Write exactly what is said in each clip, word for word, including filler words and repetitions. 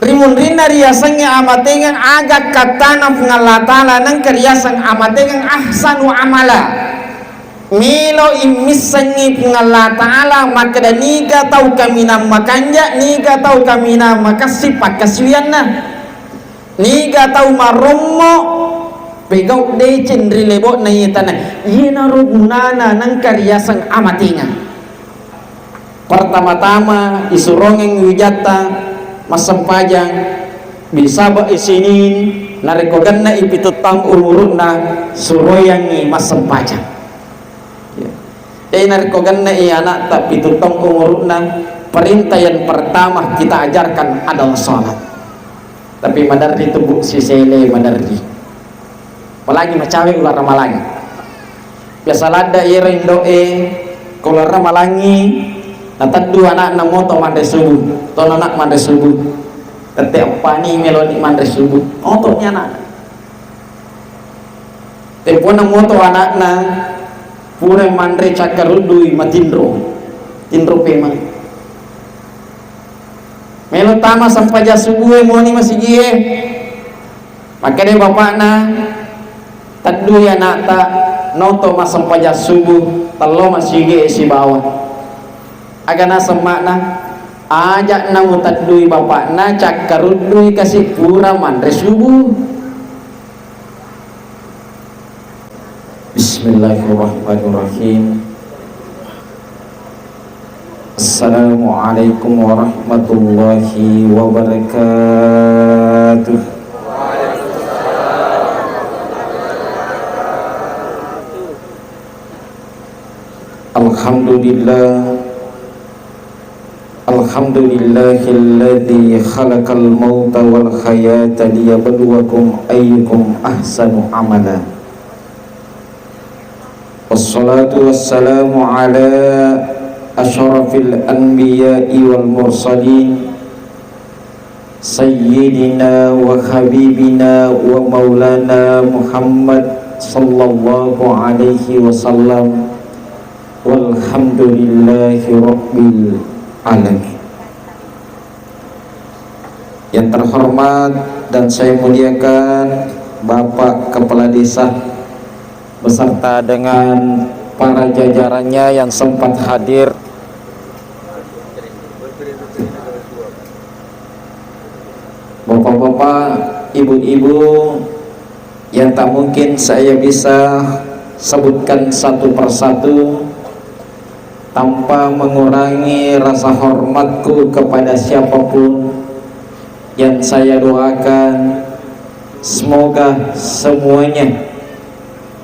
Ri munrinna riasengnge amatengeng, aga kattana Puang Allah Ta'ala nengka riaseng amatengeng ahsanu amala. Melo immissengngi Puang Allah Ta'ala makkeda, niga tau kaminang makanja, niga tau kaminang makassi pakkasiwianna, niga tau marommo pegau deceng ri lebo'na iye tana. Iyenaro gunana nengka riaseng amatengeng. Pertama-tama isurongeng wijatta massempajang, bisaba isinin, narekko genna i pitu taung umuru'na, suroyangngi massempajang. Ya. Eh, narekko genna i anakta pitu taung umuru'na, perintah yang pertama kita ajarkan adalah sholat. Tapi maderri tu, Bu, sisele maderri. Apalagi macawe ulara malangi. Biasa ladda iyero indo'e, ko ulara malangi, nateddu anakna moto manre subuh, tono nak manre subuh. Tette eppani meloni manre subuh, moto'ni anakna. Tempona moto anakna, pura manre cakkaruddui matinro, tinro pemeng. Melo tama sempajang subuhe moni masigie. Makkeda bapakna, teddui anakta, noto massempajang subuh, tello masigi sibawa. Aga naseng makna, aja'na muteddui bapakna, cakkaruddui kasi pura manre subuh. Bismillahirrahmanirrahim. Assalamualaikum warahmatullahi wabarakatuh. Alhamdulillah. Alhamdulillahilladzi khalaqal mauta wal hayata liyabluwakum ayyukum ahsanu amala. Wassalatu wassalamu ala asyrafil anbiya'i wal mursalin, sayyidina wa habibina wa maulana Muhammad sallallahu alaihi wasallam, walhamdulillahi rabbil alamin. Yang terhormat dan saya muliakan Bapak Kepala Desa beserta dengan para jajarannya yang sempat hadir, Bapak-bapak, Ibu-ibu, yang tak mungkin saya bisa sebutkan satu persatu tanpa mengurangi rasa hormatku kepada siapapun yang saya doakan, semoga semuanya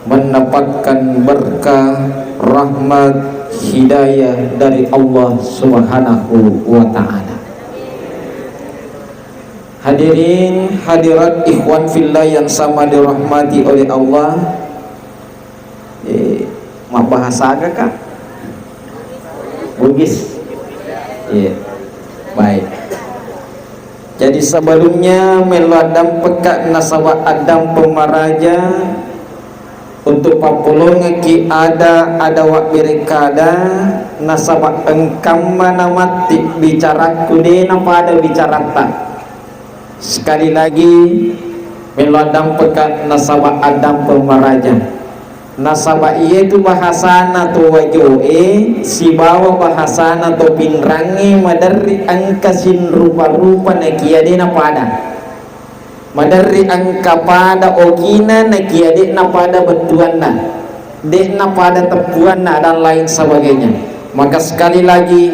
mendapatkan berkah, rahmat, hidayah dari Allah Subhanahu wa Ta'ala. Hadirin hadirat ikhwan fillah yang sama dirahmati oleh Allah. Eh, mabbahasa aga, Kak? Bugis. Iya. Baik. Jadi sebelumnya melo addampekka nasaba addampeng maraja untuk pappolongekki ada, ada wabberekada nasaba engkamma namatti bicarakku de napada bicaratta. Sekali lagi, melo addampekka nasaba addampeng maraja. Nasaba iyetu bahasana to Wajoe sibawa bahasana to Pinrangnge maderri engka sinrupa-rupa nakia de napada. Maderri engka pada ogina nakia de napada bettuanna, de napada teppuanna dan lain sebagainya. Maka sekali lagi,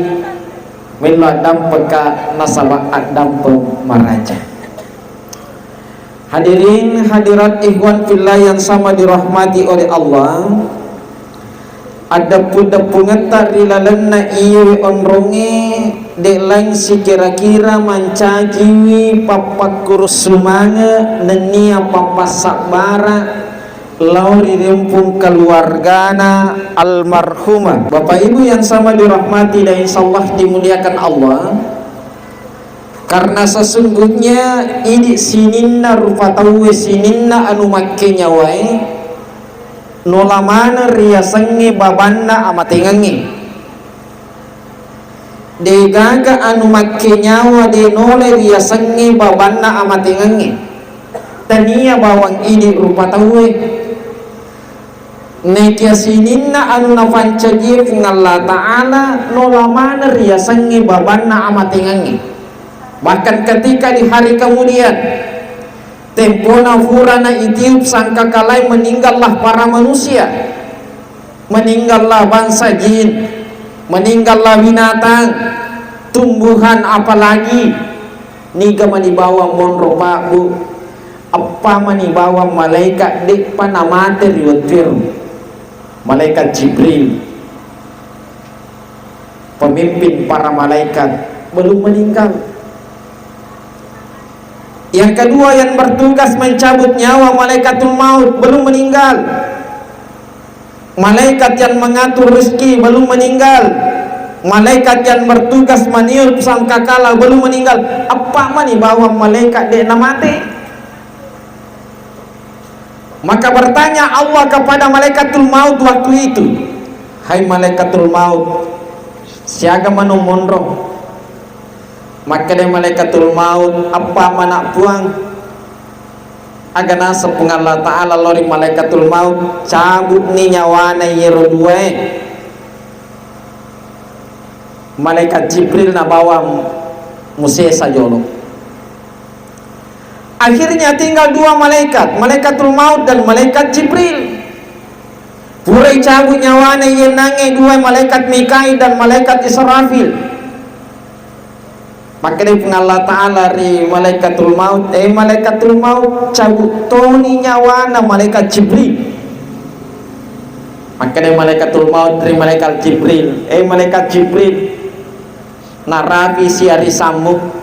Melo addampekka nasaba addampeng maraja. Hadirin hadirat ikhwan fillah yang sama dirahmati oleh Allah, addeppu-deppungetta ri lalenna iyewe onrongnge de laing sikira-kira mancajiwi pappakkurussumange nennia pappassabbara lao ri rempung keluargana almarhumah. Bapak Ibu yang sama dirahmati dan insyaallah dimuliakan Allah, karena sesungguhnya idi sininna rupa tauwe, sininna anu makke nyawae, nola maneng riasengnge babanna amatengengnge. Degaga anu makkenyawa de nolai riasengnge babanna amatengengnge. Tania bawang idi rupa tauwe. Nekia sininna anu napancajie Puang Allah Ta'ala nola maneng riasengnge babanna amatengengnge. Bahkan ketika di hari kemudian, tempona purana itiup sangkakalae, meninggallah para manusia, meninggallah bangsa jin, meninggallah binatang, tumbuhan, apalagi niga mani bawang monro, Pak, Bu, eppa mani bawang malaikat de'pa namate ri wettuero, malaikat Jibril, pemimpin para malaikat, belum meninggal. Yang kedua, yang bertugas mencabut nyawa, malaikatul maut, belum meninggal. Malaikat yang mengatur rezeki, belum meninggal. Malaikat yang bertugas meniup sangkakala, belum meninggal. Eppa mani bawang malaikat de namate. Maka bertanya Allah kepada malaikatul maut waktu itu, "Hai malaikatul maut, siaga mano monro?" Makkeda malaikatul maut, "Eppa mana, Puang." Aga naseng Puang Allah Ta'ala lao ri malaikatul maut, "Cabutni nyawana iyero duae." Malaikat Jibril nabawa musesa jolo. Akhirnya tinggal dua malaikat, malaikatul maut dan malaikat Jibril. Purai cabut nyawana iye nange dua malaikat Mikail dan malaikat Israfil. Makkedai Puang Allah Ta'ala ri malaikatul maut, "Eh, malaikatul maut, cabut toni nyawana malaikat Jibril." Makkedai malaikatul maut ri malaikat Jibril, "Eh, malaikat Jibril, narapi si arisammu."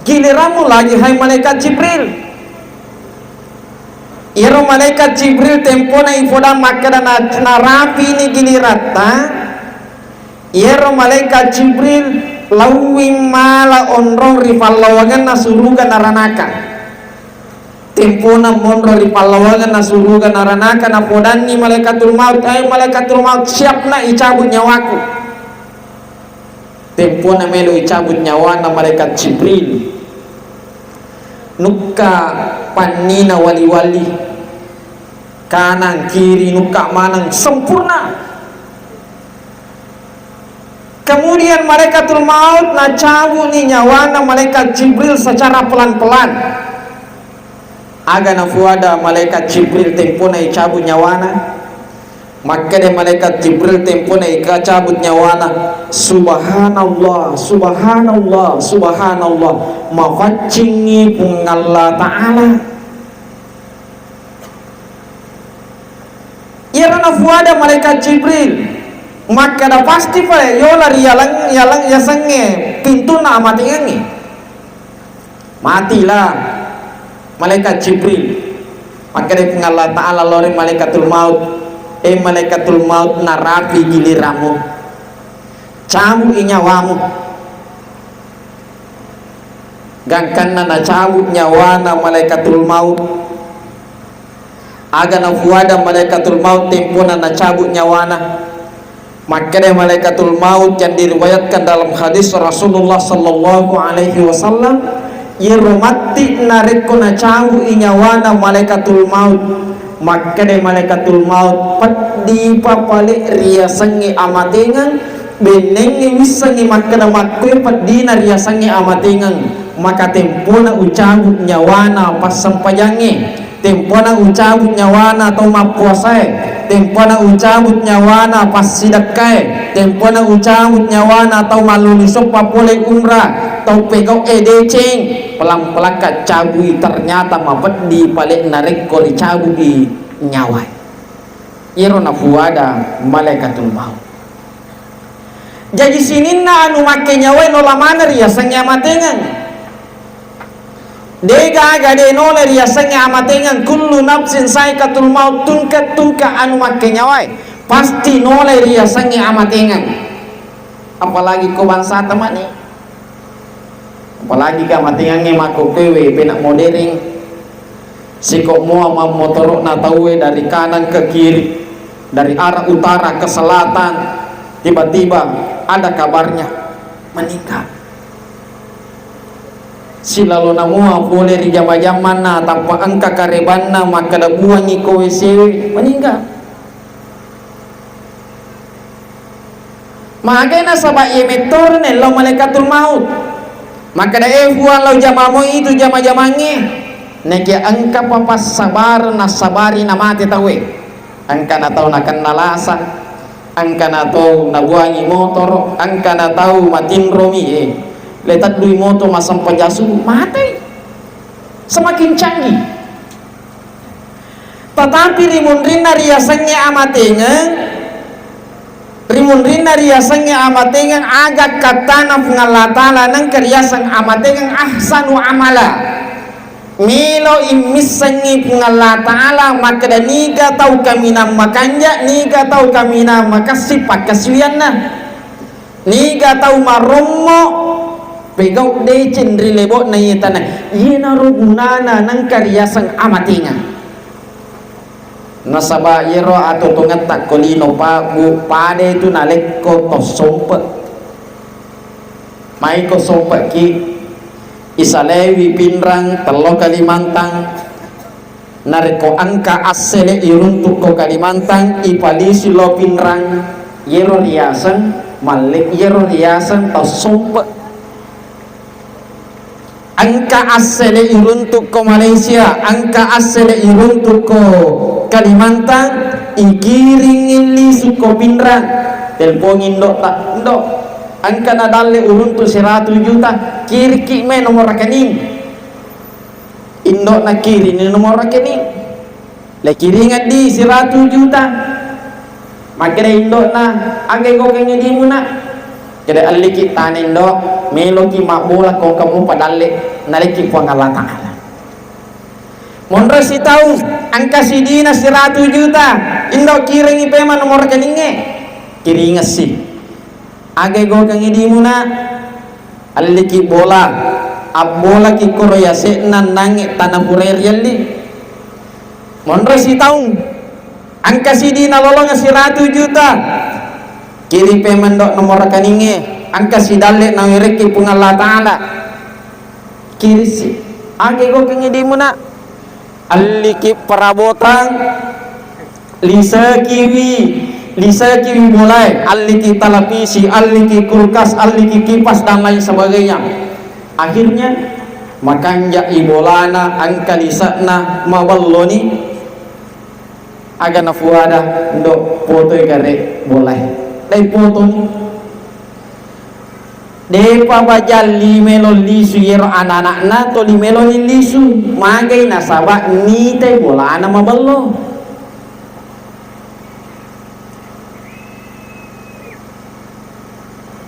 Giliranmu lagi, hai malaikat Jibril. Iyaro malaikat Jibril tempona ipodang makkeda na-, narapini giliratta, iyaro malaikat Jibril lauwing mala onrong ri pallawangenna suruga naranaka. Tempona monro ri pallawangenna suruga naranaka, napodanni malaikatul maut, "Hai malaikatul maut, siapna icabut nyawaku." Tempona melo icabut nyawana malaikat Jibril, nukka pannina wali-wali, kanan kiri nukka maneng sempurna. Kemudian malaikatul maut nacabutni nyawana malaikat Jibril secara pelan-pelan. Aga nafuada malaikat Jibril tempona icabut nyawana? Makkeda malaikat Jibril tempona ikacabut nyawana, "Subhanallah, subhanallah, subhanallah, mafaccingngi Puang Allah Ta'ala." Iyaro nafuada malaikat Jibril, makkeda, "Pasti pale yola ri yaleng, yaleng yasengnge pintunna amatengengnge." Matilah malaikat Jibril. Makkeda Puang Allah Ta'ala lao ri malaikatul maut, "Eh, malaikatul maut, narapi gilirammu. Cabui nyawamu." Gangkanna nacabut nyawana malaikatul maut. Aga nafuada malaikatul maut tempona nacabut nyawana? Makkeda malaikatul maut yang diriwayatkan dalam hadis Rasulullah sallallahu alaihi wasallam, iyaro matti narekko nacabui nyawana malaikatul maut, makkeda malaikatul maut, "Peddi papale riasengnge amatengeng." Bennengngi wissengngi makkeda makkoe peddina riasengnge amatengeng, maka tempona ucabut nyawana passempajangnge, tempona ucabut nyawana tau mappuasae, tempona ucabut nyawana passidekkae, tempona ucabut nyawana tau malluni soppa pole umrah, tau pegau'e deceng, pelang-pelakka cabui, ternyata mapeddi pale narekko ricabui nyawae. Iyaro nafuada malaikatul maut. Jaji sininna anu makkenyawae nola maneng riasengnge amatengeng. Degaga de nolai riasengnge amatengeng, kullu nafsin saikatul maut, tungke-tungke anu makkenyawae pasti nolai riasengnge amatengeng. Apalagi ko bangsata mani. Apalagi ka amatengengnge makkokkoewe pena modering. Siko mua mammotoro'na tauwe dari kanan ke kiri, dari arah utara ke selatan, Tiba-tiba ada kabarnya meninggal. Silalona mua pole ri jama-jamanna, tappa engka karebanna makkeda, "Buangi ko W C W," meninggal. Magai nasaba iye mettoro nellau malaikatul maut. Makkeda, "Eh, Puang, lao jamamoi itu jama-jamangnge." Nekia engkapa passabareng nassabari namate tauwe. Engkana tau nakenna lasa, engkana tau nabuangi motoro, engkana tau matinromi, eh, leteddui moto massempajang subuh, matei. Semakin canggih. Tetapi ri munrinna riasengnge amatengeng, ri munrinna riasengnge amatengeng, aga kattana Puang Allah Ta'ala nengka riaseng amatengeng ahsanu amala. Melo immissengngi Puang Allah Ta'ala makkeda, niga tau kaminang makanja, niga tau kaminang makessing pakkasiwianna, niga tau marommo pegau deceng ri lebo'na iye tana. Iyenaro gunana nengka riaseng amatengeng. Nasaba iyero atotongetta ko lino, Pak, Bu, pada itu nalekko to sompe. Maiko sompe'ki, isalaiwi Pinrang tello Kalimantan, narekko engka assele iruntuk ko Kalimantan, ipalisi lo Pinrang, iyero riaseng malle-, iyero riaseng to sompe. Engka assele iruntuk ko Malaysia, engka assele iruntuk ko Kalimantan, ikiringngi lisu ko Pinrang, telpongi indo'ta, "Indo, engka nadalle uruntuk seratu juta, kiringki me nomor rekening." Indo'na kirinni nomor rekening. Lekiringeng di siratu juta. Makkeda indo'na, "Aga gokeng idimu, Nak?" Keda, "Alliki tana, Indo, meloki mabbola ko kamu padalle, nalekki Puang Allah Ta'ala." Monro sitaung, engka sidina siratu juta, "Indo, kiringi pema nomor rekeningnge." Kiringessi. "Aga gokeng idimu, Nak?" "Alliki bola, abbolaki koro yase'na nangnge tana purae rielli." Monro sitaung, engka sidina lolongeng siratu juta. "Kiring pema, Indo, nomor rekeningnge, engka sidalle nawerekki Puang Allah Ta'ala." Kirissi. "Aga gokeng idimu, Nak?" "Alliki perabotang, lisekiwi, lisekiwi bolae, alliki televisi, alliki kulkas, alliki kipas, dan lain sebagainya." Akhirnya, makanja'i bolana, engka lise'na, mabelloni. "Aga nafuada, Indo, potoi gare bolae." Dai potoni. Depa bajalli melo lisu iyero anana'na, toli meloni lisu. Magai nasaba nitai bolana mabello.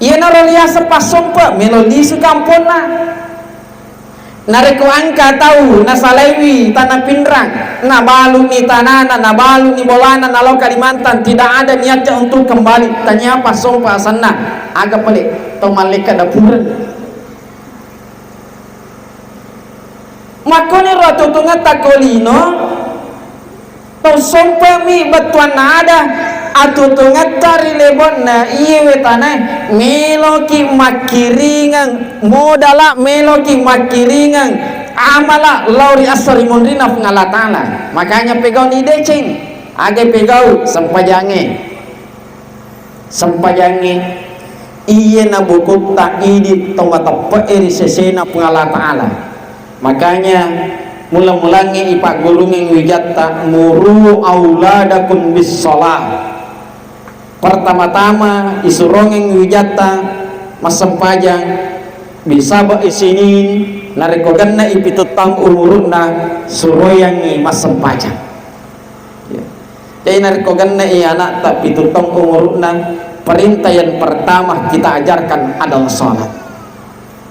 Iyanaro riaseng passompe, melo lisu kamponna. Narekko engka tau nasalaiwi tana Pinrang, nabalu'ni tanana, nabalu'ni bolana, nalao Kalimantan, tidak ada niatnya untuk kembali, tania passompe asenna, aga pale tau mallekka dapureng. Makkoniro atuo-tuongetta ko lino, tau sompe'mi bettuanna ada, atuo-tuongetta ri lebo'na iyewe tanae, meloki makkiringeng modala, meloki makkiringeng amala lao ri esso ri munrinna Puang Allah Ta'ala. Makanya pegauni deceng, aga pegau? Sempajangnge. Sempajangnge, iye na bukutta idi to mateppe'e ri sesena Puang Allah Ta'ala. Makanya, mula-mulangnge ipaggurungeng wijatta, "Muru auladakum bis shalah." Pertama-tama isurongeng wijatta massempajang, bisaba isinin, narekko genna i pitu taung umuru'na, suroyangngi massempajang. Ya. Jadi, narekko genne'i ana'ta pitu taung umuru'na, perintah yang pertama kita ajarkan adalah sholat.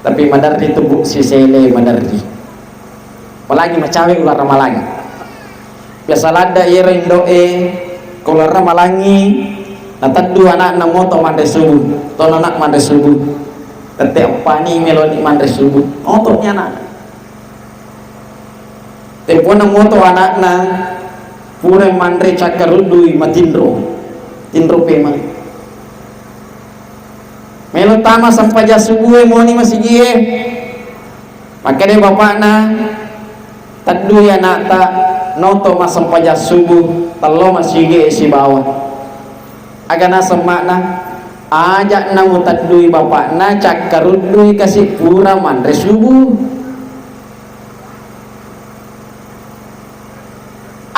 Tapi maderri tu, Bu, sisele maderri. Apalagi macawe ulara malangi. Biasa ladda iyero indo'e, ko ulara malangi, nateddu ana'na moto manre subuh. Tono, Nak, manre subuh. Tette eppani meloni manre subuh. Oto'ni ana'na. Tempona moto ana'na, pura manre cakkaruddui matinro, tinro pemeng. Melo tama sempajang subuh e moni masigie. Makkeda bapakna, "Teddui anakta, noto massempajang subuh, tello masigi sibawa." Aga naseng makna, "Aja'na muteddui bapakna, cakkaruddui kasi pura manre subuh."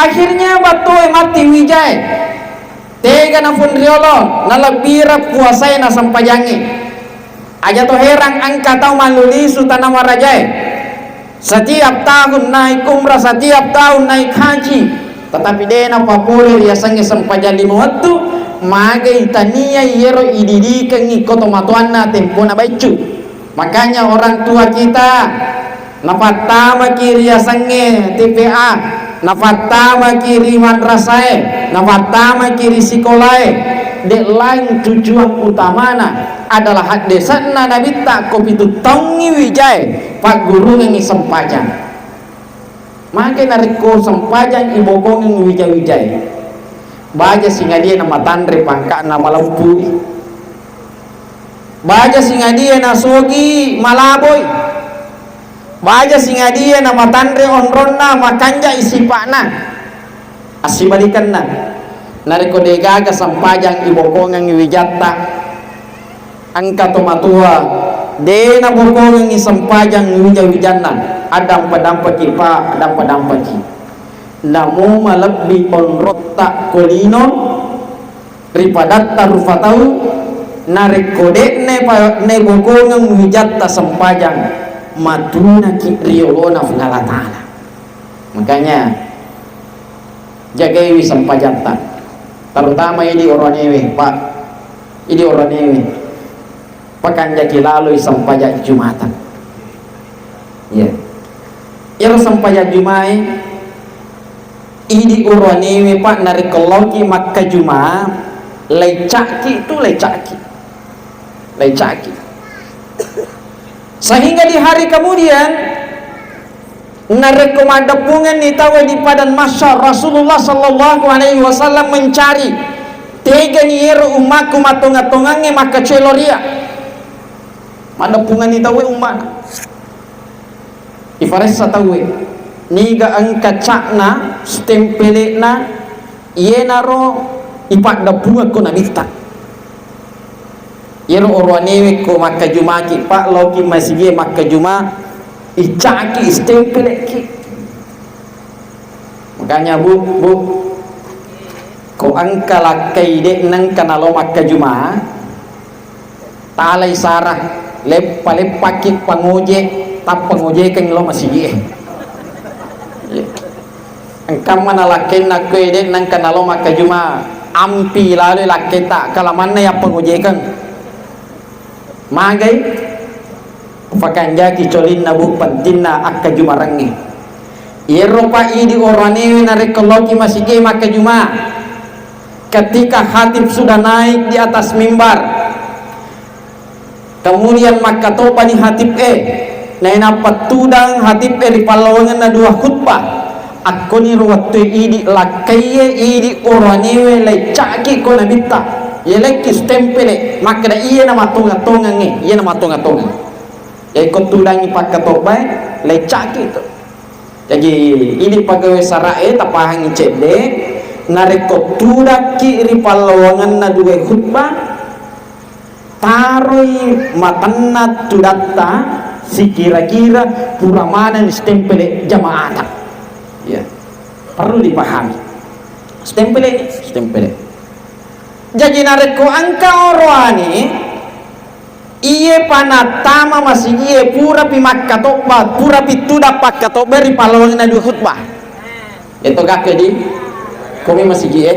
Akhirnya battoe matti wijae. Tega nafunriolo, nalebbira puasae nasempajangnge. Aja to herang engka tau mallulisu tana marajae. Setiap tahun naik umrah, setiap tahun naik haji, tetapi de napapole riasengnge sempajang lima wettu, magai tania iyero ididikengngi ko tomatoanna tempona baiccu. Makanya orang tua kita napattamaki riasengnge T P A, napattamaki ri madrasae, napattamaki ri sikolae, de lain tujuan utamana adalah haddese'na Nabitta ko pitu taungngi wijae paggurungengngi sempajang. Mage narekko sempajang ibokongeng wija-wijae, baja singadie namatanre pangka'na maleppu, baja singadie nasogi malaboi, baja singadie namatanre onronna makanjai sipa'na. Assibalikenna, narekko degaga sempajang ibokongeng wijatta, engka tomatoa de nabokongengngi sempajang wija-wijanna, addampa-dampaki pa, addampa-dampaki. Namo malebbi onrotta ko lino ri padatta rufa tau, narekko de'ne pa, nebokongeng wijatta sempajang, matunaki riolona Puang Allah Ta'ala. Makanya, jagaiwi sempajatta, terutama idi oroanewe, Pak. Idi oroanewe. Pakanjaki laloi sempajang Jumata. Iya. Iyaro sempajang Jumae, idi oroanewe, Pak, narekko laoki makkajuma, laicaki tu, laicaki. Laicaki. Sehingga di hari kemudian, narekko maddeppungenni tauwe di padang mahsyar, Rasulullah sallallahu alaihi wasallam mencari, tegani ero ummakku mattonga-tongangnge makkacelo ria. Maddeppungenni tauwe ummana. Ifaressa tauwe, niga engka ca'na, stempele'na, iyenaro ipaddeppungekko Nabitta. Iyero oroanewe ko makkajumaki, Pak, laoki masigie makkajuma, icaki, istempeleki. Makanya, Bu, Bu, ko engka lakkai de nengka nalo makkajuma, talai sara, leppa-leppaki pangoje, tappa ngojekeng lo masigie. Iya. Engkamma nalakkainna koe de nengka nalo makkajuma, ampi laloi lakketa, kalamanna yappa ngojekeng. Magai? Fakanjaki colinna, Bu, pentinna akkajumarengnge. Iyero, Pak, idi oroanewe narekko laoki masigi makkajuma, ketika khatib sudah naik di atas mimbar, kemudian makkatobani khatib e, nainappa tudang khatib e ri pallawangenna dua khutbah. Akkoniro wettue idi lakkaiye, idi oroanewe, laiccaki ko Nabitta. Yelekki stempele, makkeda, "Iyena mattonga-tongangnge, iyena mattonga-tongang." Yekko tudangngi pakkatobbae, laiccaki to. Jaji, idi pagawe sara'e tapahangi cedde, narekko tudakki ri pallawangenna dua khutbah, taroi matenna tudatta sikira-kira pura maneng stempele jamaata. Ya. Perlu dipahami. Stempele, stempele. Jaji narekko engka oroane, iye pa nattama masigie purapi makkatobba, purapi tudang pakkatobba ri pallawangenna dua khutbah. Eto gakke di komi masigie.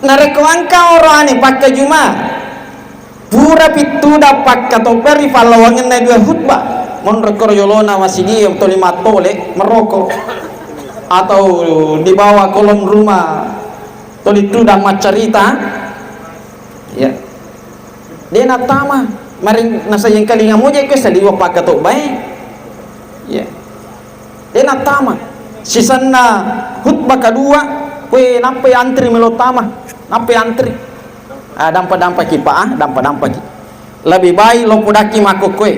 Narekko engka oroane pakkajuma, pura pittuda pakkatobba ri pallawangenna dua khutbah. Monro koro yolona masigi toli mattole meroko, atau di bawah kolong rumah toli tudang maccarita. Ya. De nattama, maring nasayangkalinga mojai ko saliwa pakkatobbae. Ya. De nattama. Sisenna khutbah kedua, kue nappai antri melo tama, nappai antri. Ah, dampa-dampaki, Pak, ah, dampa-dampaki. Lebih baik lo pudakki makkokkoe.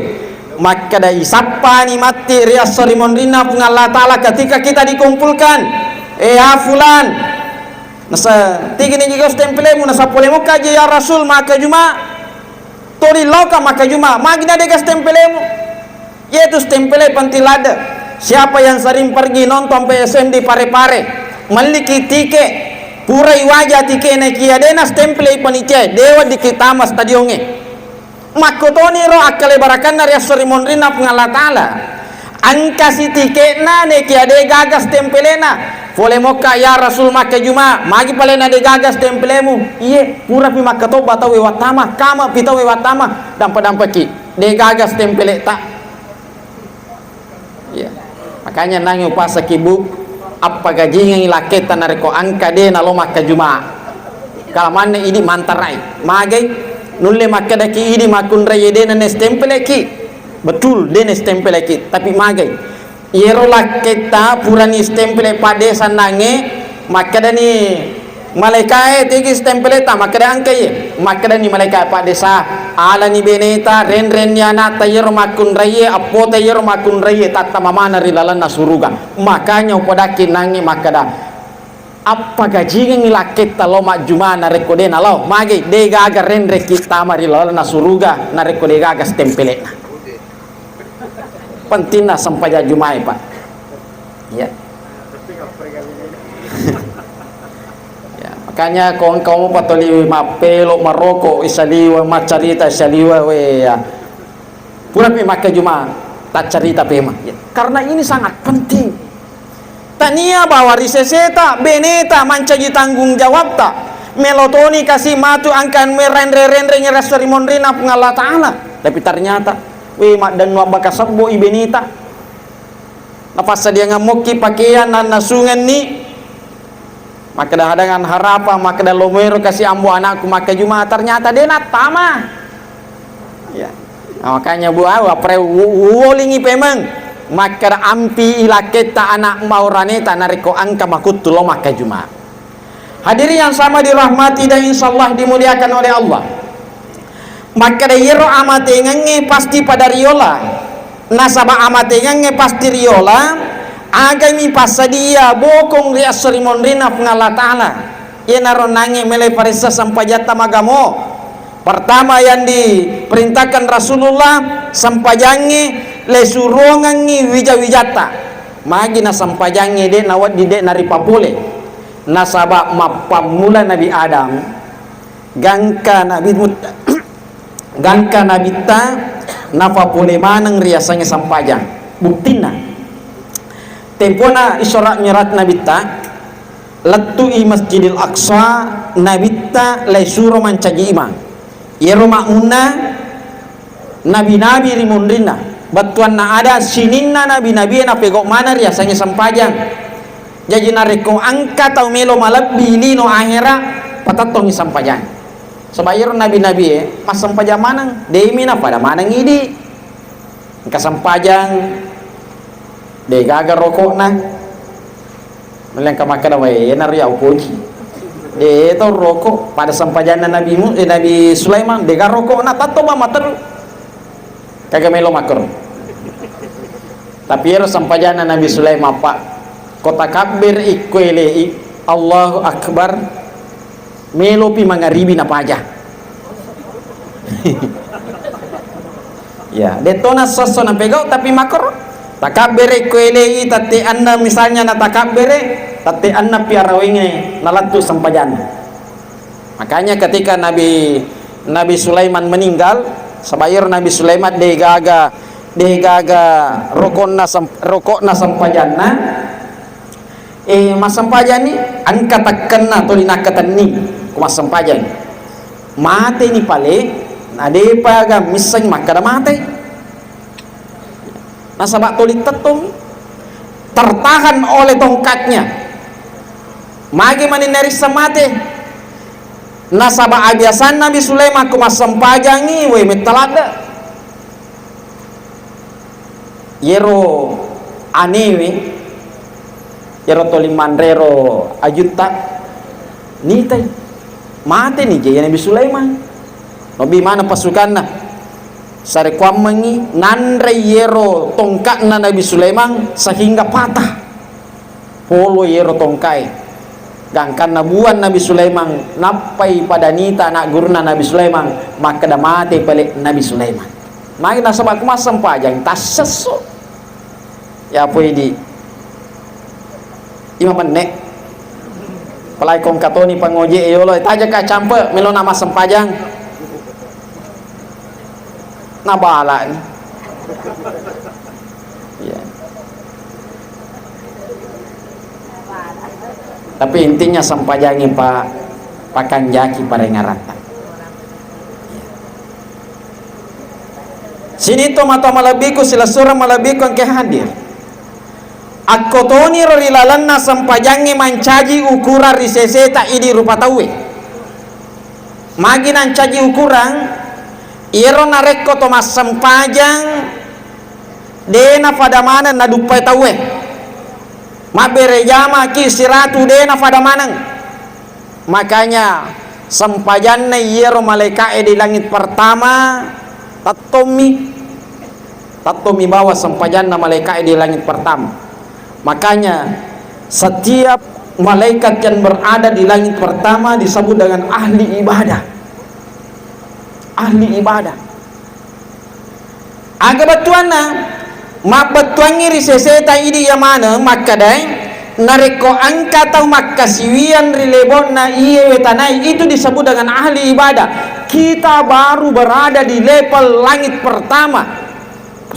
Makkeda isappani matti ri esso ri monrinna Puang Allah Ta'ala ketika kita dikumpulkan. Eh, ya fulan. Nasa, tigi nigi kau stempelemu, nasa pole mokka je ya Rasul, makkajuma. Toli loka makkajuma, magi na dega stempelemu. Yaitu stempele penting ladde. Siapa yang sering pergi nonton P S M di Parepare, melliki tike, purai waja tike na kia dena stempele panitia, dewa dikitama stadionge. Makkotoni ro akkalebarakanna ri esso ri monrinna Puang Allah Ta'ala. Engkasi tiketna nekia de gaga stempelena. Pole mokka ya Rasul makkajuma, magi palena de gaga stempelemu. Iye, purapi makkatobba tauwe wattama, kamapi tauwe wattama, dampa-dampaki. De gaga stempeleta. Iya. Makanya nangi upasaki, Bu, appagajingengi lakketta narekko engka de nalo makkajuma. Kalamanne idi mantarai. Magai nulle makkedaki idi makkunrai de nene stempeleki. Betul, de ne stempeleki, tapi magai. Iyero lakketta purani stempele padde sannange, makkedani malaikae, "Tegi stempeleta?" Makkeda, "Engka iye." Makkedani malaikae, "Paddesa, alani beneta, renrenni anakta iyero makkunraiye, appota iyero makkunraiye, tattama maneng ri lalenna suruga." Makanya upodakki nangnge makkeda, appagajingengngi lakketta lao majjuma narekko de nalao. Magi de gaga renrekki tama ri lalenna suruga narekko de gaga stempelena. Pentingna sempajang jumae, Pak. Ya. Ya, makanya kong kamu patoli mappelo maroko isaliwa, macarita isaliwa, we, ya. Purapi makkajuma taccarita pema. Ya. Karena ini sangat penting. Tania bawa ri seseta, beneta mancaji tanggung jawabta. Melotoni kasi matu angkan merenre-renre ngerasa rimonrina Puang Allah Ta'ala. Tapi ternyata, we, maddannu abbaka sebbo i beneta. Napassadiangang mokki pakeang, nannasungenni. Makkeda hadangan harapang, makkeda lomoero kasi ambo anakku makkajuma, ternyata de nattama. Ya. Nah, makanya bu, ah, wapre wu-, wuwolingi pemeng. Makkeda ampi ilakketta anak mauraneta narekko engka makuttu lo makkajuma. Hadirin yang sama dirahmati dan insyaallah dimuliakan oleh Allah. Makkeda iyaro amatengengnge pasti pada riola. Nasaba amatengengnge pasti riola, agami passadia bokong ri esso rimonrinna Puang Allah Ta'ala. Iyanaro nangnge mele paressa sempajatta magamo. Pertama yang diperintahkan Rasulullah, sempajangnge lesurongengngi wija-wijatta. Magi na sempajangnge de nawedding de naripapole. Nasaba mappammula Nabi Adam, gangka Nabi Mut-, gangka Nabitta, napapole maneng riasengnge sempajang. Buktinna, tempona Isra Mi'raj Nabitta, lettu'i Masjidil Aqsa, Nabitta laisuro mancaji imang. Iyaro makmunna, nabi-nabi ri munrinna, bettuanna ada sininna nabi-nabie napegau maneng riasengnge sempajang. Jaji narekko engka tau melo malebbi lino ahera, patettongngi sempajang. Saba iyaro nabi-nabie massempajang maneng, deimi napada maneng idi. Engka sempajang, degaga rokokna. Mele engka makkeda, "Wae, enaro ya upoji." De tau rokok, pada sempajanna Nabi Mu-, eh, Nabi Sulaiman, dega rokokna, tatto ba materu. Kaga melo makkero. Tapi ero sempajanna Nabi Sulaiman, Pak, ko takabbere ikko elei, Allahu Akbar, melopi mangaribi napaja. Ya, dettona sesso napegau tapi makoro. Takabbere ko elei tette anna misalnya na takabbere, tette anna piarawenge nalattu sempajanna. Makanya ketika Nabi, Nabi Sulaiman meninggal, sabair Nabi Sulaiman degaga, degaga rokonna sem-, rokokna sempajanna, Eh, massempajang ni, engka tekkenna tuli nakkatenni, ko massempajang. Mate ni pale, na depa ga misseng makkeda mate. Nasaba tuli tettong, tertahan oleh tongkatnya. Magi mani narissa mate. Nasaba abiasan Nabi Sulaiman ko massempajangi, we metta ladde. Yero anewe, yero toli manrero ajutta, nitai. Mateni je Nabi Sulaiman. Lebbi maneng pasukanna. Sarekkuammengngi nanre yero tongka'na Nabi Sulaiman sehingga patah. Polo yero tongkae. Gangkanna buang Nabi Sulaiman, nappai pada nita anak gurunna Nabi Sulaiman, makkeda mate pale Nabi Sulaiman. Magi nasaba ku massempajang tassesso. Ya poi di lima menit. Apalagi kongkatoni pangoje e yolo, taja ka campe melo nama sempajang. Nabala ni. Iya. Tapi intinya sempajangi pa pakanjaki parengarata. Sini to mata malebbiku, silessureng malebbiku engke hadir. Akkotoniro ri lalenna sempajangnge mancaji ukurang ri seseta idi rupa tauwe. Magi nancaji ukurang, iyero narekko to massempajang de nafada maneng naduppai tauwe. Mabbere jamaki siratu de nafada maneng. Makanya sempajanna iyero malaika'e di langit pertama tettommi, tettommi bawa sempajanna malaika'e di langit pertama. Makanya setiap malaikat yang berada di langit pertama disebut dengan ahli ibadah. Ahli ibadah. Aga bettuanna? Mabbettuangngi ri seseta idi iya maneng makkedae, narekko engka tau makkasiwiang ri lebo'na iyewe tanae, itu disebut dengan ahli ibadah. Kita baru berada di level langit pertama.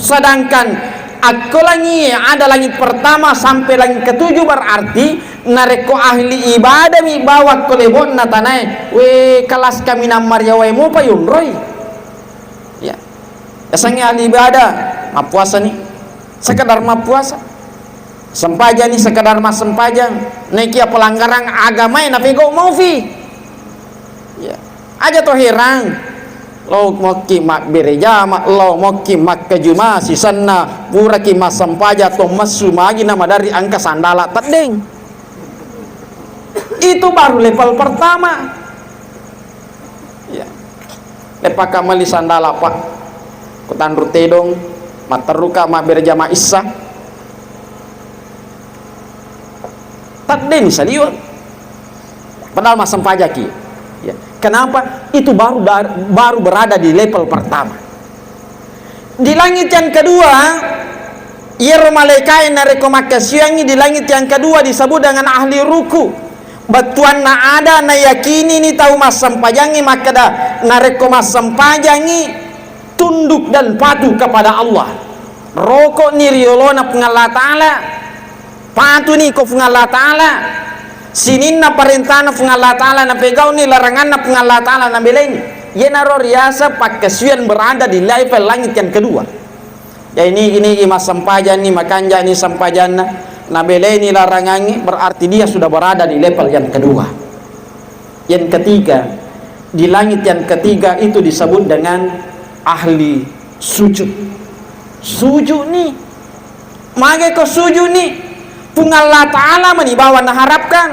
Sedangkan akko langie ada langit pertama sampai langit ketujuh, berarti narekko ahli ibadah mi bawang ko lebo'na tanae, we kelas kaminang mariawae mopa yonroi. Ya. Yasengnge ahli ibadah, mappuasani, sekedar mappuasa. Sempajani sekedar massempajang. Nekia pelanggaran agamae napegau maufi. Ya. Aja to herang. Lo mokki mabbere jama, lo mokki makkajuma sisenna, puraki massempajang to messu magi na maderri engka sandala teddeng. Itu baru level pertama. Ya. Lepaka meli sandala, Pak. Kutanru tedong, matteruka mabbere jama issa. Teddeni saliweng. Padahal massempajaki. Ya. Kenapa? Itu baru dar-, baru berada di level pertama. Di langit yang kedua, iyaro malaikae narekko makkasiwiangngi di langit yang kedua disebut dengan ahli ruku. Bettuanna ada nayakinini tau massempajangngi makkeda, narekko massempajangngi tunduk dan patuh kepada Allah. Roko'ni ri yolona Puang Allah Ta'ala. Patuni ko Puang Allah Ta'ala, sininna parentana Puang Allah Ta'ala, napegau'ni laranganna Puang Allah Ta'ala, nabelaini. Iyanaro riaseng pakkasiwiang berada di level langit yang kedua. Jadi nigi-nigi massempajanni, makanjani sempajanna, nabelaini larangangngi, berarti dia sudah berada di level yang kedua. Yang ketiga, di langit yang ketiga itu disebut dengan ahli sujud. Sujudni. Mage ko sujudni? Puang Allah Ta'ala mani bawang naharapkan.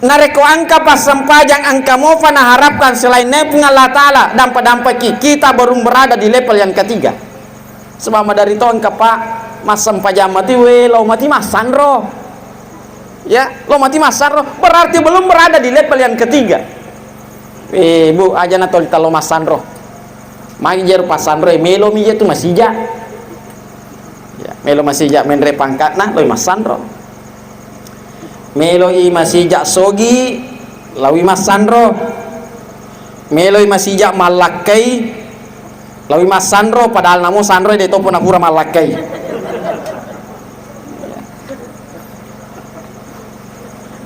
Narekko engka passempajang, engka mofa naharapkan selainna Puang Allah Ta'ala, dampa-dampaki, kita baru berada di level yang ketiga. Sebab maderri to engka, Pak, massempajang mati, we, lao mati massanro. Ya, lao mati massanro, berarti belum berada di level yang ketiga. Eh, Bu, aja na toli talo massanro. Magi jero passanro, eh, melo mi je tu masija. Ya, melo masija menre pangkatna, loi massanro. Meloi masija sogi, lawi massanro. Meloi masija mallakkai, lawi massanro, padahal namo sanroi de topo napura mallakkai.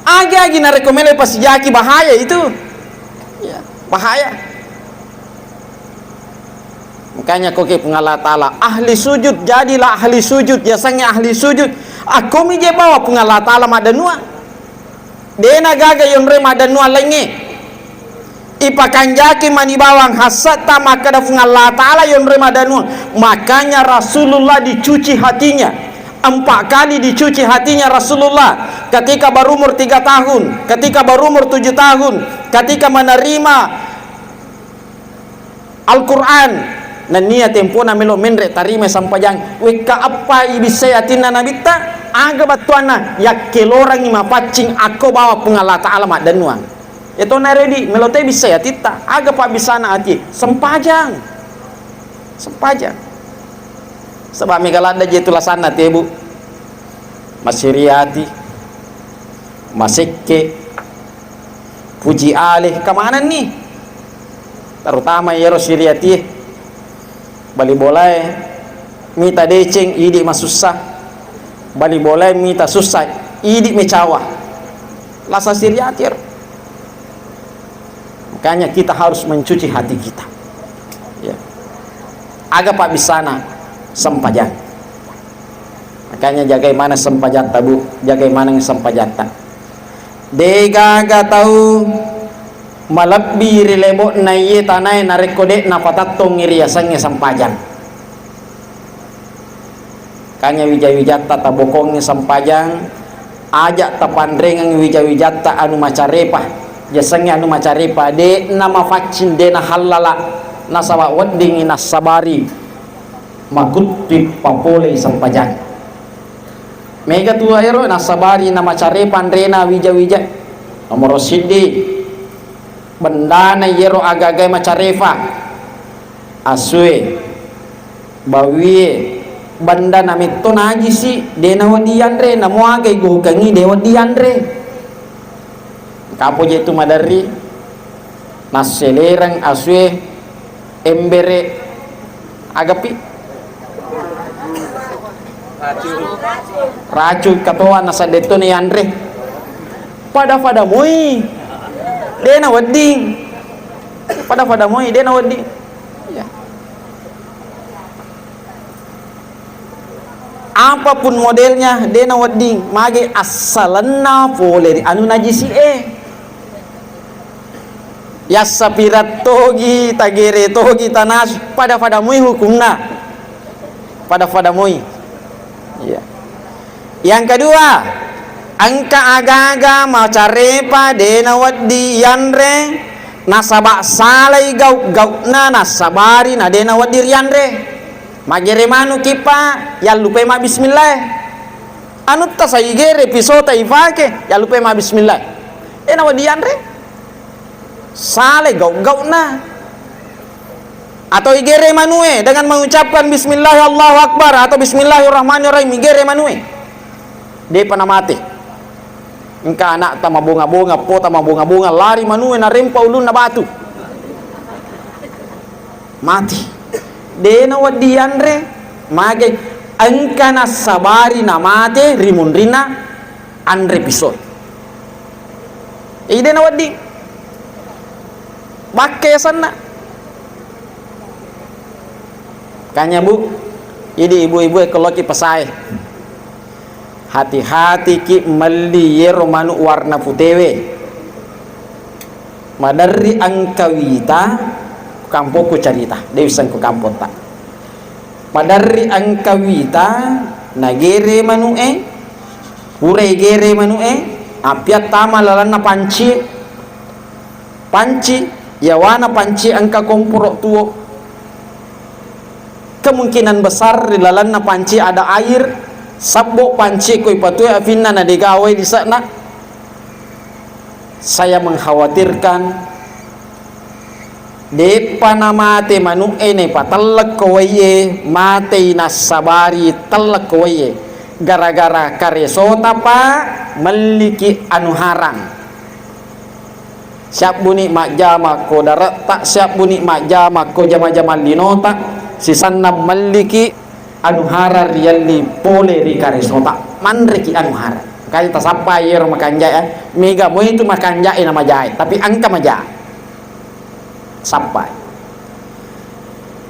Agi-agi narekko melo pasijaki, bahaya itu. Ya, bahaya. Makanya ko ke Puang Allah Ta'ala, ahli sujud, jadilah ahli sujud, yasengnge ahli sujud. Akkomi je bawa Puang Allah Ta'ala maddanua. Dena gaga yonroi maddanua laingnge. Ipakanjaki mani bawang hassetta makkeda Puang Allah Ta'ala yonroi maddanua. Makanya Rasulullah dicuci hatinya. Empat kali dicuci hatinya Rasulullah. ketika berumur tiga tahun, ketika berumur tujuh tahun, ketika menerima Al-Quran, nennia tempona melo menre tarima sempajang, wekka eppa ibissai atinna Nabitta, aga battuanna, yakkelorangngi mapaccing akko bawa Puang Allah Ta'ala maddennuang. Yatona redi, melo te bissai atitta, aga pabbissana ati, sempajang. Sempajang. Saba mega ladde je tu lasanna tebu. Masiriati, masekke, puji ale, kamanenni? Terutama yero siriatie. Bali bolae mita deceng, idi masussa. Bali bolae mita sussa, idi mecawa. Lasa siriati ero. Makanya kita harus mencuci hati kita. Ya. Aga pabbissana sempajang. Makanya jagai maneng sempajatta, Bu. Jagai maneng sempajatta. Degaga tau malebbi ri lebo'na iye tanae narekko de' napatattongngi riasengnge sempajang. Kanya wija-wijatta tabokongngi sempajang, aja' tapanrengeng wija-wijatta anu macarepa. Yasengnge anu macarepa, de'na mafaccing, de' nahallala, nasaba weddingngi nassabari makutti papolei sempajang. Mega tu ero nassabari namacarepa anrena wija-wija. Nomoro siddi, bendana yero aga-agae macarepa. Asue, bawie, bendana metto najisi, de' nawedding yanre, namo aga igokengngi de' wedding yanre. Kapo je tu maderri, nasselereng asue, embere, agapi? Racun katoa nasadde to ni yanre. Pada-pada moi, de' nawedding. Pada-pada moi, de' nawedding. Ya. Apapun modelnya, de' nawedding. Mage assalenna pole ri anu najisi e. Yassapirat togi, tagere togi, tanasu, pada-pada moi hukumna. Pada-pada moi. Iya. Yang kedua, engka aga-aga macarepa de' nawedding yanre, nasaba salai gau-gauna, nassabari na de' nawedding rianre. Magere manuki pa, yallupai mabbismillah. Anutta saigere, pisota ifake, yallupai mabbismillah. De' nawedding yanre. Salai gau-gauna. Atau igere manue dengan mengucapkan bismillah Allahu Akbar atau bismillahirrahmanirrahim, igere manue. De'pa namate. Engka anakta mabonga-bonga, pota mabonga-bonga, lari manue narempa ulunna batu. Mati. De' nawedding yanre, mage engka nassabari namate ri munrinna anre piso. Ide nawedding. Bakke yasenna. Kanya, Bu, idi ibu-ibu e kelloki pesae. Hati-hatiki melli yero manu warna putewe. Maderri engka wita, kampokku carita, de' wisseng ku kampotta. Maderri engka wita, nagere manu'e, purai gere manu'e, appiattama lalenna panci. Panci, yawana panci engka komporo tuo. Kemungkinan besar ri lalenna panci ada air, sabbo panci ko ipatue afinna na de'ga wae lise'na. Saya mengkhawatirkan, de'pa namate manu'e naipatellekko waie, matei nassabari tellekko waie. Gara-gara karesota, Pak, melliki anu harang. Siabbuni majjama ko dare'ta, siabbuni majjama ko jama-jamang linota, sisenna melliki anu harang rielli pole ri karesota. Manreki anu harang. Makanya tasappai ero makanjae, eh. Mega moi tu makanjae na majae, tapi engka maja. Sappai.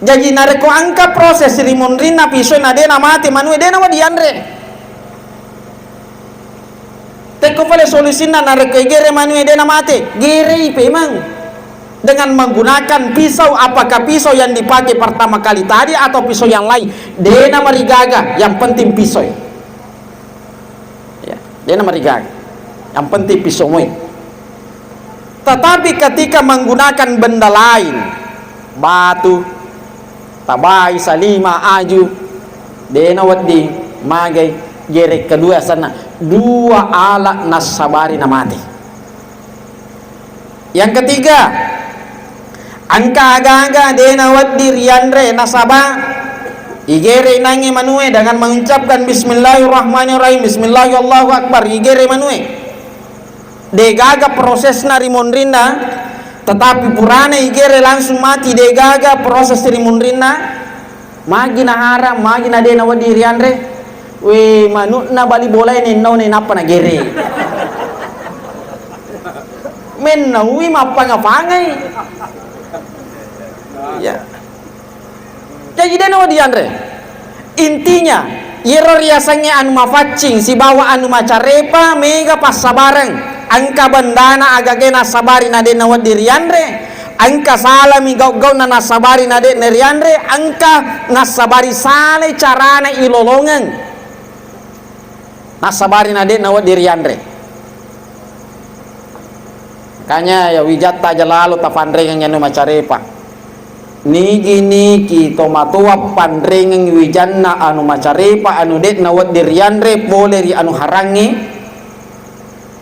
Jaji narekko engka proses ri munrinna pisoe na de' namate manue, de' nawedding yanre. Tekko pale solusinna narekko igere manue de' namate, gerei pemeng dengan menggunakan pisau, apakah pisau yang dipakai pertama kali tadi atau pisau yang lain, de' namarigaga, yang penting pisau. Ya. De'na marigaga. Yang penting pisomoi. Tetapi ketika menggunakan benda lain, batu, tabai, salima, aju, de'na wedding magai. Gere kedua asenna, dua alat nassabari namate. Yang ketiga, engka aga-aga de'na wedding rianre nasaba igere nangnge manue dengan mengucapkan bismillahirrahmanirrahim, bismillahirrahmanirrahim, Allahu Akbar, igere manue. Degaga prosesna ri monrinna, tetapi purana igere langsung mati, degaga proses ri monrinna. Magi naharam, magi na de nawedding rianre. We, manu'na bali bolae nennau, nenappa nagere. Mennaui mappanga-pangai. Ya. Jaji de nawedding dianre. Intinya, iyero riasengnge anu mafaccing sibawa anu macarepa mega passabareng. Engka bendana agage nassabari na de nawedding rianre. Engka salami gau-gauna nassabari na de narianre, engka nassabari salai carana ilolongeng. Nassabari na de nawedding rianre. Makanya ya wijatta aja lalo tapanrengeng anu macarepa. Nigi-nigi tomatoa panrengeng wijanna anu macarepa, anu de nawedding rianre pole ri anu harangnge,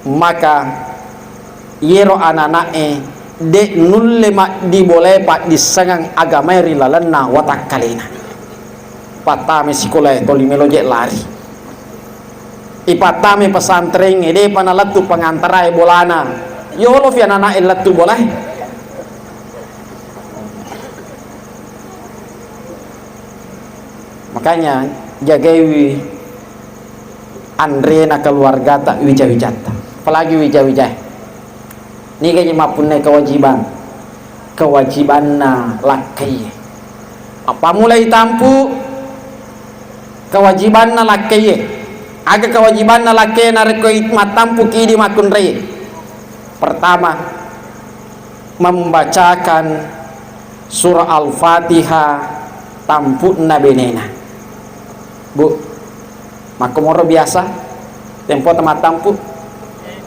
maka iyero anana'e de nulle maddibolai paddissengeng agamae ri lalenna watakkalena. Pattame sikolae toli melo je lari. Ipattame pesantrengnge, depa nalettu pengantarae bolana. Yolofi anana'e lettu bolae. Makanya jagaiwi anrena keluargata, wija-wijatta, apalagi wija-wijae. Nigaji mappunnai kewajiban, kewajibanna lakkaie. Appammulai tampu kewajibanna lakkaie. Aga kewajibanna lakkaie narekko i-, mattampuki idi makkunraie? Pertama, membacakan surah Al-Fatihah tampu'na benena. Bu, makkomoro biasa tempota mattampu.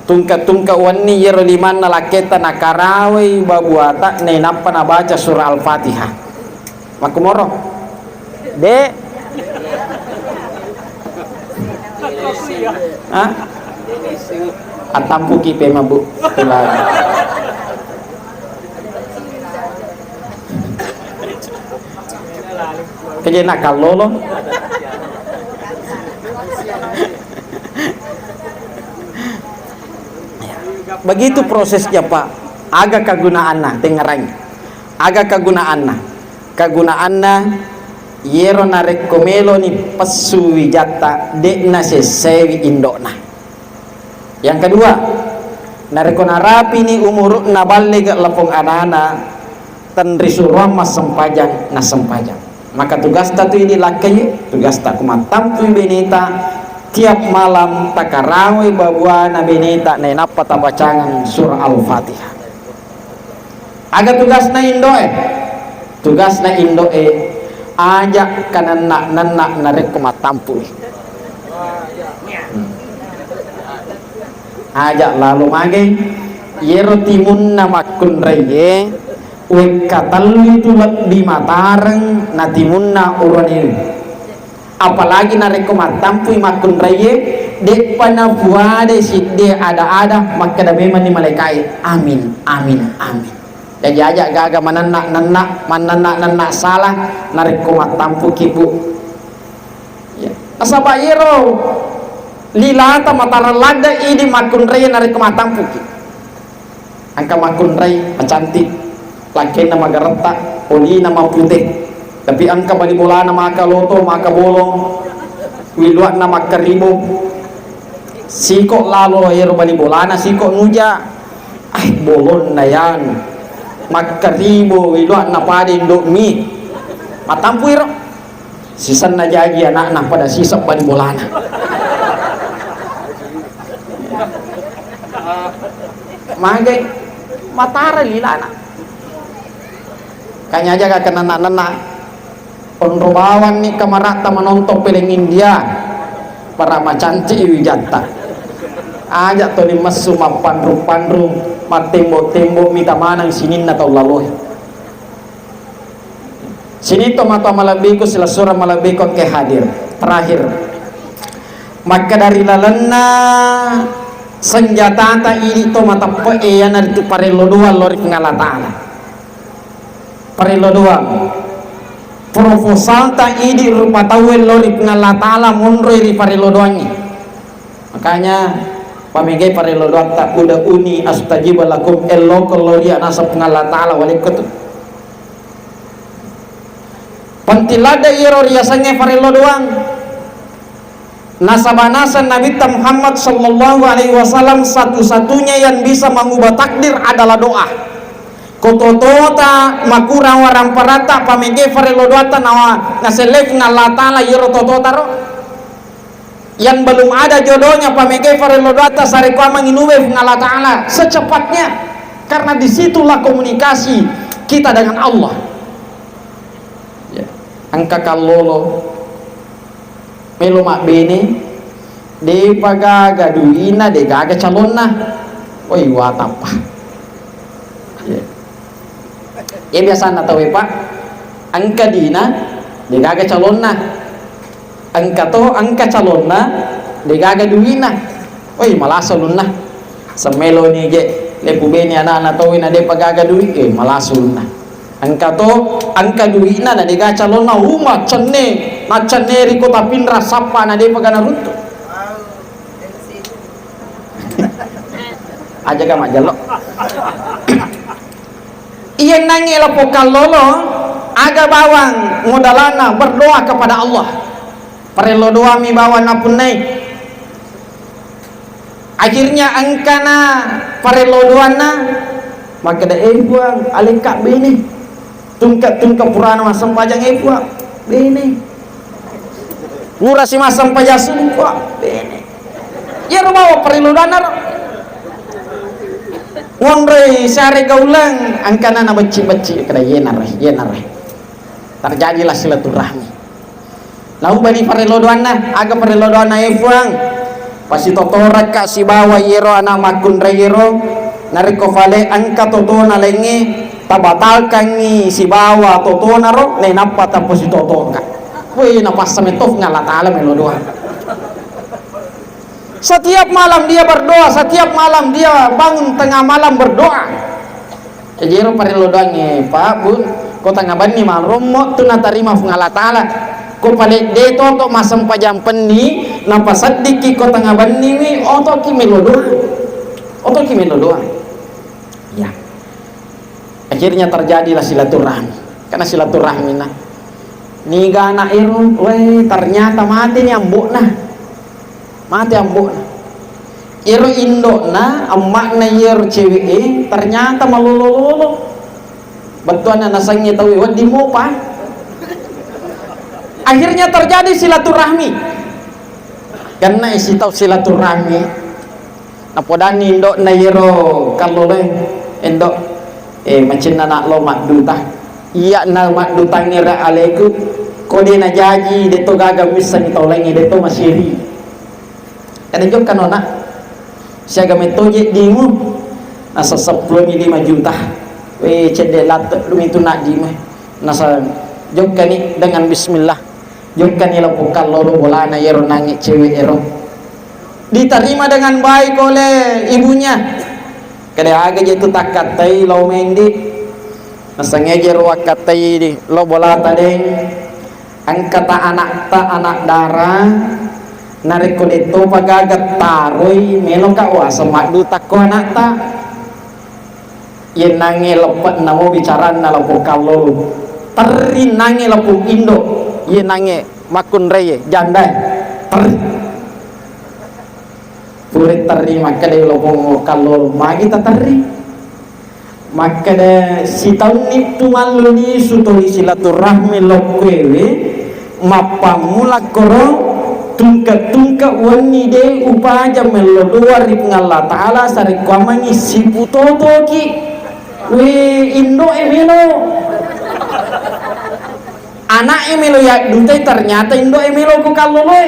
Tungke-tungke wenni iyero limanna lakketta nakarawai babuata nainappa nabaca surah Al-Fatihah. Makkomoro? De. Hah? Attampuki pema, Bu. Kejena kallolo. Begitu prosesnya, Pak. Aga kagunaanna, tengerangi. Aga kagunaanna? Kagunaanna, iyero narekko meloni pessu wijatta, de'na sessewi indo'na. Yang kedua, narekko narapini umuru'na ballega lapong anana, tenrisuroang massempajang, nassempajang. Maka tugasta tu idi lakkaie, tugasta ku mattampui beneta, tiap malam takarawai babuana beneta, nainappa tabacangeng surah Al-Fatihah. Aga tugasna indo'e? Tugasna indo'e, aja' kanenna-nenna narekko mattampui. Hmm. Aja' lalo mage, iyero timunna makkunraie, wekka tellu tu lebbi matareng na timunna uronewe. Apalagi narekko mattampui makkunraie, de'pa napuadai sidde ada-ada, makkeda memanni malaikae, "Amin, amin, amin." Jaji aja' gaga manenna-nenna, mannenna-nenna sala narekko mattampuki, Bu. Ya. Nasaba iyero lilata matareng ladde idi makkunraie narekko mattampuki. Engka makkunrai macantik, lakkenna magaretta, olina mapute, tapi engka bali bolana maka loto, maka bolong, wiluanna makkaribo. Siko lalo ero bali bolana, siko nuja. Ah, bolonna yanu. Makkaribo, wiluanna pada Indomie. Mattampui ro. Sisenna jaji anakna pada siseng bali bolana. Magai matara lilana. Kanya jaga kenana-nana. Onro bawanni kamaratta manontong peleng India. Para macanci wijatta. Aja toni messu mappanrung-panrung, mattembo-tembo, mita maneng sininna tau laloe. Sininna to matoa malebbiku, silessureng malebbiku engke hadir. Terakhir, makkeda ri lalenna senjatata idi to mateppe'e iyanaritu parello doang lao ri Puang Allah Ta'ala. Parello doang. Proposalta idi rupa tauwe lao ri Puang Allah Ta'ala monroi ri parello doangnge. Makanya pamegai parello doatta, "Ud'uni astajib lakum", elloko lao ri anasa Puang Allah Ta'ala walekko tu. Penting ladde iyaro riasengnge parello doang. Nasaba naseng Nabitta Muhammad sallallahu alaihi wasallam, satu-satunya yang bisa mengubah takdir adalah doa. Ko totota makurang waramparatta, pamegai parello doatta nawa nasellei Puang Allah Ta'ala iyaro totota ro. Yang belum ada jodohnya, pamegai parello doatta sarekkuamang inubai Puang Allah Ta'ala secepatnya. Karena disitulah komunikasi kita dengan Allah. Ya. Engka kallolo melo mabbene, depa gaga duina, de gaga calonna. Oi, watappa. Ya. Iya biasanna tauwe, Pak, engka duina, de gaga calonna. Engka to, engka calonna, de gaga duina. Oi, malasa ulunna. Semmeloni je, le pubene anana tauwe na depa gaga dui, eh, malasa ulunna. Engka to, engka duina na de gaga calonna, uma cenne, na cenne ri kota Pinrang sappa na depa gaga naruntu. Aja ka majjallo. Iyennangnge lapong kallolo, aga bawang modalana berdoa kepada Allah. Parello doami bawang napunnai. Akhirnya engkana parello doanna, makkeda, "Eh, Puang, alekka bene." Tungke-tungke purana massempajang, "Eh, Puang, bene." Purasi massempajang subuh, "Puang, bene." Iyaro bawang parello doanna ro. Ngonroi siare gauleng, engkana nabecci-becci, kada yenare, yenare. Terjadilah silaturahmi. Naubani parello doanna, aga parello doanna, "Eh, Puang, pasitotorakka sibawa iyero ana makkunraiero, narekko fale engka totona laingnge, tabatalkangngi sibawa totona ro, nainappa tapositotoka." Wih, napassa metto Puang Allah Ta'ala melo doa. Setiap malam dia berdoa, setiap malam dia bangun tengah malam berdoa. Jadi ero parello doangnge, Pak, Bu, ko tengnga benni marommo tu natarima Puang Allah Ta'ala. Ko pale de toto massempajang penni, napaseddikki ko tengnga benniwi, otoki melo doa. Otoki melo doa. Ya. Akhirnya terjadilah silaturahmi. Karena silaturahmi na. Niga anak ero, weh, ternyata mate ni ambo'na. Mate ambo'na. Ero indo'na, emma'na iyero cewek e, ternyata malolo-lolo. Bettuanna nasengnge tau e, wedding mopa. Akhirnya terjadi silaturahmi. Karena isi tau silaturahmi. Napodanni indo'na iyero kalloloe, "Indo, eh, macinna na lo madduta. Iya na maddutangnge re aleku, ko de najaji, de to gaga missengi tau laingnge, de to masiri." Kada jokka nona, siaga metto jeddimu, nasa seppulo mi lima juta. We, cedde latte dumi tu naddimu. Nasa jokkani dengan bismillah. Jokkani lapong kallolo bolana iyero nangnge cewek ero. Diterima dengan baik oleh ibunya. Kada aga je tu takkattai lao mendi. Nasengnge je ro wakkattai di lo bolata deng. Engkata anakta anak dara. Narekko detto pagaga taroi meloka wasa maddutakko anakta. Yennangnge leppe'na mo bicaranna lapong kallolo. Terri nangnge lapong indo, yennangnge makkunraie, jandae. Terri. Pura terri makkeda lapong kallolo, magi taterri? Makkeda sitaunni tu mallu lisu toli silaturahmi lokkoewe, mappammula koro tungke-tungke wenni de upaja mello doa ri Puang Allah Ta'ala sarekkuammengngi siputotoki. We, indo'e melo. Ana'e melo yaddutai, ternyata indo'e melo ko kalloloe.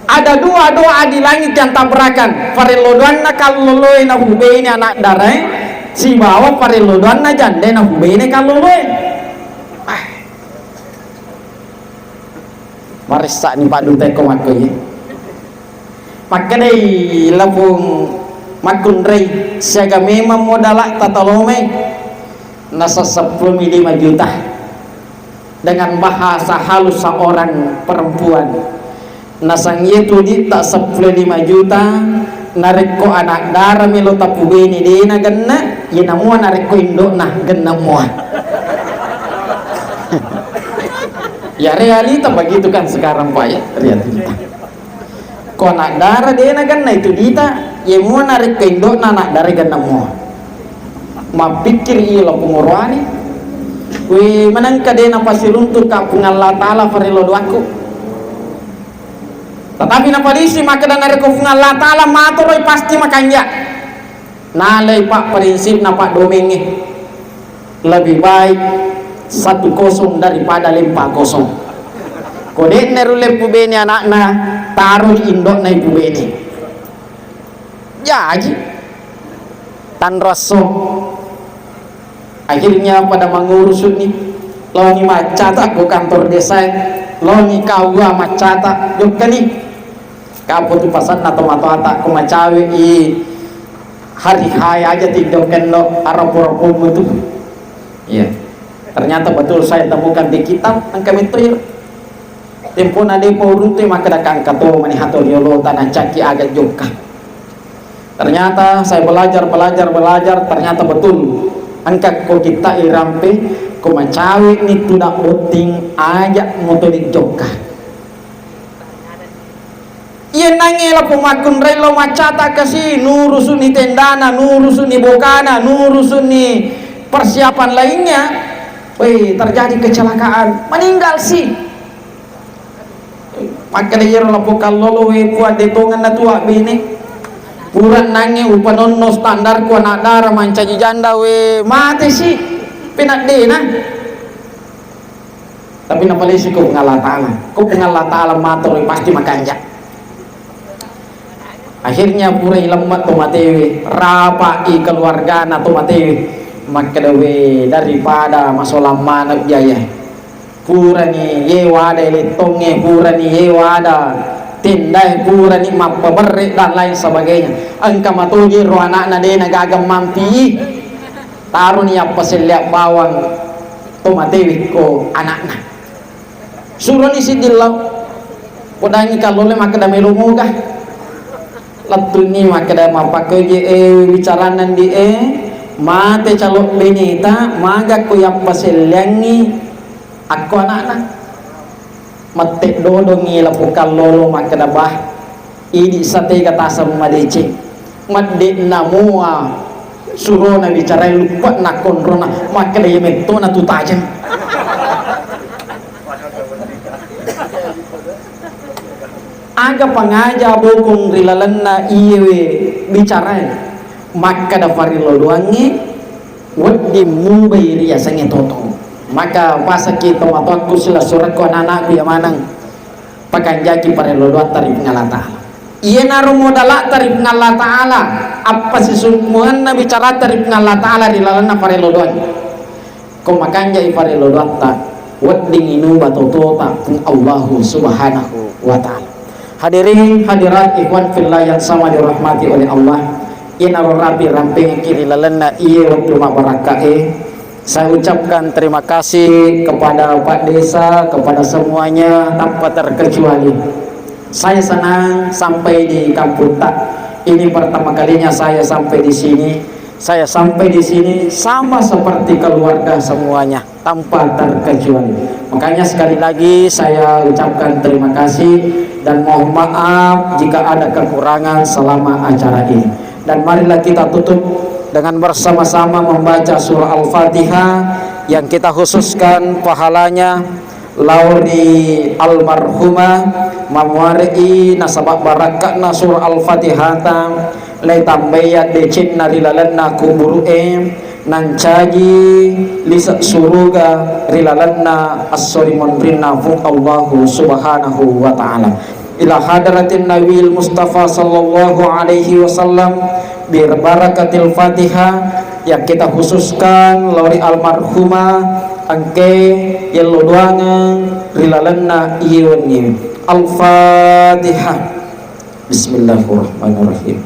Ada dua doa di langit yang tabrakan, parello doanna kalloloe na hubene anak darae, sibawa parello doanna jande na hubene kalloloe. Ah. Maressa'ni padduta ko makko ye. Makkedai lapung makkunrai, siaga memang modala tatalomai, nasaseppulomi lima juta. Dengan bahasa halus seorang perempuan. Nasang iya tu ditta seppulo lima juta, narekko anak dara melo tapubene dena genna, iya namua narekko indokna genna mua. Ya realita begitu kan sekarang, Pak, ya, realita. Ko anak dara dena genna itu dita, iya mua narekko indokna anak dara genna mua. Mappikir iya lo pengoroane. We, manengka dena pasiruntuk ka Puang Allah Ta'ala farelo doakku. Tetapi napalisi makkeda narekko Puang Allah Ta'ala matoroi pasti makanja. Nalai pak prinsipna paddomengnge. Lebih baik satu kosong daripada lempa kosong. Ko de'na rulle pubene anakna, taroi indokna ipubene. Jaji. Tanro esso. Akhirnya pada mangurusuni. Laoni maccata ko kantor desa. Laoni K U A maccata. Jokkani. Kapo tu pasanna tomatoata ko macawe i hari hai aja tiddokkenno arapo-rapomu tu. Iya. Ternyata betul saya temukan di kitab, engka metto iya. Tempona depa uruntu makkeda kangka to mani hato riolo tana cakki aga jokka. Ternyata saya belajar, belajar, belajar, ternyata betul. Engka ko kitta irampe, ko macawe ni tudak botting aja motoni jokka. Iya nangnge lapong makkunrai lao maccata kasi, nurusuni tendana, nurusuni bokana, nurusuni persiapan lainnya. Weh, terjadi kecelakaan, meninggal sih. Makkeda iyaro lapong kallolo, we, puang de tongenna tua bene. Pura nangnge upanonno standarku anak dara mancaji janda, we, mate sih. Penaddena. Tapi napalesi ko Puang Allah Ta'ala. Ko Puang Allah Ta'ala matoroi pasti makanja. Akhirnya purai lemma to matewe, rapai keluargana to matewe. Makkeda we daripada masolang maneng biaya. Purani ye wada lettongnge, purani ye wada tendae, purani mappaberre dan lain sebagainya. Engka matoje ro anakna dena gaga mampi. Taroni yappaselleang bawang to matewe ko anakna. Suroni sidding lao. Podangi kallole makkeda melo moga. Lettunni makkeda mappakkoje e wicaranna ndi e, mate calo beneta, maga ko yappaselleangi akko anakna. Mette dodongi lapong kallolo makkeda bah. Idi satega taseng madeceng. Madde'na mua surona bicarai luppe'na konrona, makkeda iya mettona tu tajeng. Aga pangaja bokong ri lalenna iyewe bicarai, makkeda farello doangnge, wedding mubai riasengnge toto. Maka pasakki tomatoakku silessurekku anak-anakku iya maneng. Pakanjaki parello doatta ri Puang Allah Ta'ala. Iyanaro modalatta ri Puang Allah Ta'ala, appasisummuanna bicaratta ri Puang Allah Ta'ala ri lalenna parello doa. Ko makanjai parello doatta, wedding inuba totota Puang Allahu Subhanahu wa Ta'ala. Hadirin hadirat ikhwan fillah yang sama dirahmati oleh Allah, iyanaro rapi rampengki ri lalenna iye wettu mabarakka'e, Saya ucapkan terima kasih kepada Pak Desa, kepada semuanya tanpa terkecuali. Saya senang sampai di kampung tak. Ini pertama kalinya saya sampai di sini. Saya sampai di sini sama seperti keluarga semuanya tanpa terkecuali. Makanya sekali lagi saya ucapkan terima kasih dan mohon maaf jika ada kekurangan selama acara ini. Dan marilah kita tutup dengan bersama-sama membaca surah Al-Fatihah yang kita khususkan pahalanya lao ri almarhumah mamuare'i nasaba barakka'na surah Al-Fatihata, le tambaiya decenna ri lalenna kuburu'e, nancaji lise suruga ri lalenna esso rimunrinna Puang Allahu Subhanahu wa Ta'ala. ila hadratin Nabiil Mustafa sallallahu alaihi wasallam bi barakatil Fatihah, yang kita khususkan lao ri almarhumah engkae yello doangeng ri lalenna iye wennie. Al-Fatihah. Bismillahirrahmanirrahim.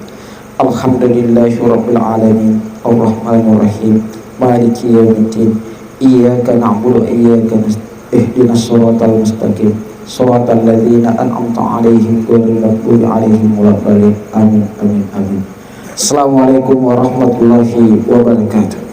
Alhamdulillahirabbil alamin. Arrahmanirrahim. Maliki yaumiddin. Iyyaka na'budu wa iyyaka nasta'in. Ihdinas siratal mustaqim. Siratal ladzina an'amta 'alaihim ghairil maghdubi 'alaihim waladdallin. Amin, amin, amin. Assalamualaikum warahmatullahi wabarakatuh.